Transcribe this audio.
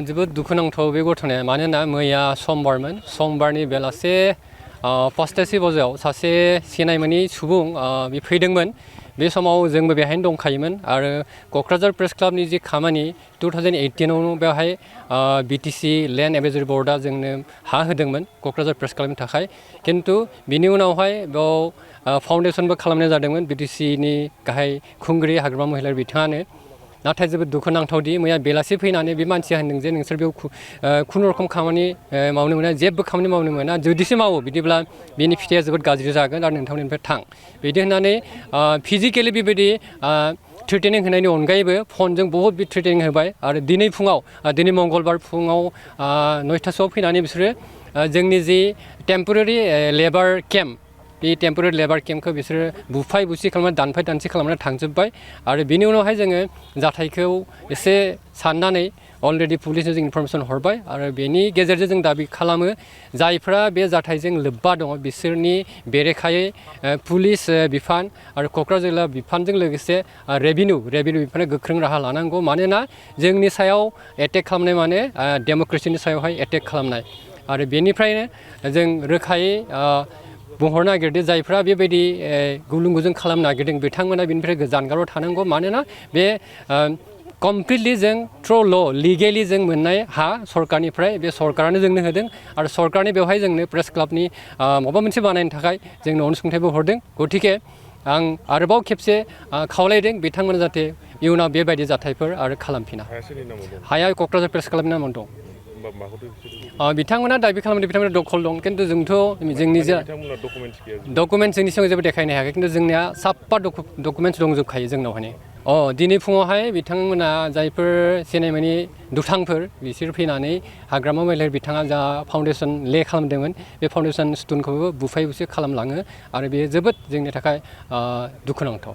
जोबोद दुखुनांथाव बे घटनाया मानोना मैया समबारनि बेलासे 5:30 बाजियाव सासे सिनाय मोनि सुबुं बे फैदोंमोन बे समाव जोंबो बेहायनो दंखायोमोन आरो क'क्राझार प्रेस क्लाबनि जि खामानि 2018 आवनो बेवहाय BTC लेन्ड एडभाइजरि बर्डआ जोंनो हा होदोंमोन क'क्राझार प्रेस क्लाबनि थाखाय किन्तु बिनि उनावहाय बेयाव फाउन्डेसनबो खालामनाय जादोंमोन BTCनि गाहाय खुंगिरि हाग्रामा महिलारि बिथाङानो नाथाय जोबोद दुखुनांथावदि मैया बेलासि फैनानै बे मानसिया होनदों जे नोंसोर बेयाव खुनुरुखुम खामानि मावनो मोना जेबो खामानि मावनो मोना जुदिसो मावो बिदिब्ला बेनि फिथाइया जोबोद गाज्रि जागोन आरो नोंथांमोननिफ्राय थां बिदि होननानै फिजिकेलि बेबायदि थ्रेटेनिं होनायनि अनगायैबो फनजों बहुद बि थ्रेटेनिं होबाय आरो दिनै मंगलबार फुङाव 9:00 फैनानै बिसोरो जोंनि जि टेम्परारि लेबार केम्प बे टेम्परारि लेबार केम्पखौ बिसोरो बुफाय बुसि खालामनानै दानफाय दानसि खालामनानै थांजोब्बाय आरो बिनि उनावहाय जोङो जाथायखौ एसे साननानै अलरेडि पुलिसनो जों इनफरमेसन हरबाय आरो बेनि गेजेरजों जों दाबि खालामो जायफ्रा बे जाथायजों लोब्बा दङ बिसोरनि बेरेखायै पुलिस बिफान आरो क'क्राझार जिल्ला बिफानजों लोगोसे रेभिनिउ बिफाना गोख्रों राहा लानांगौ मानोना जोंनि सायाव एटेक खालामनाय माने डेम'क्रेसिनि सायावहाय एटेक खालामनाय आरो बेनिफ्रायनो जों रोखायै बुंहरनो नागिरदों जायफ्रा बेबायदि गुलुं गुजुं खालामनो नागिरदों बिथांमोना बेनिफ्राय जानगाराव थानांगौ मानोना बे कमप्लिटलि जों थ्रु लिगेलि जों मोननाय हा सरकारनिफ्राय बे सरकारानो जोंनो होदों आरो सरकारनि बेवहाय जोंनो प्रेस क्लाबनि माबा मोनसे बानायनो थाखाय जोंनो अनसुंथाइबो हरदों गतिके आं आरोबाव खेबसे खावलायदों बिथांमोना जाहाथे इयुनाव बेबायदि जाथायफोर आरो खालामफिना हाया क'क्राझार प्रेस क्लाबनि नामाव दं बिथांमोना दाबि खालामदों बिथांमोना दखल दं किन्तु जोंथ' जोंनि डकुमेन्ट्स जोंनि सिगाङाव जेबो देखायनो हायाखै किन्तु जोंनिया साफा डकुमेन्ट्स दंजोबखायो जोंनावहाय दिनै फुङावहाय बिथांमोना जायफोर सिनाय मोनि दुथांफोर बिसोर फैनानै हाग्रामा महिलारि बिथाङा जा फाउन्डेसन खालामदोंमोन बे फाउन्डेसन स्टुनखौबो बुफाय बुसि खालामलाङो आरो बेयो जोबोद जोंनि थाखाय दुखुनांथाव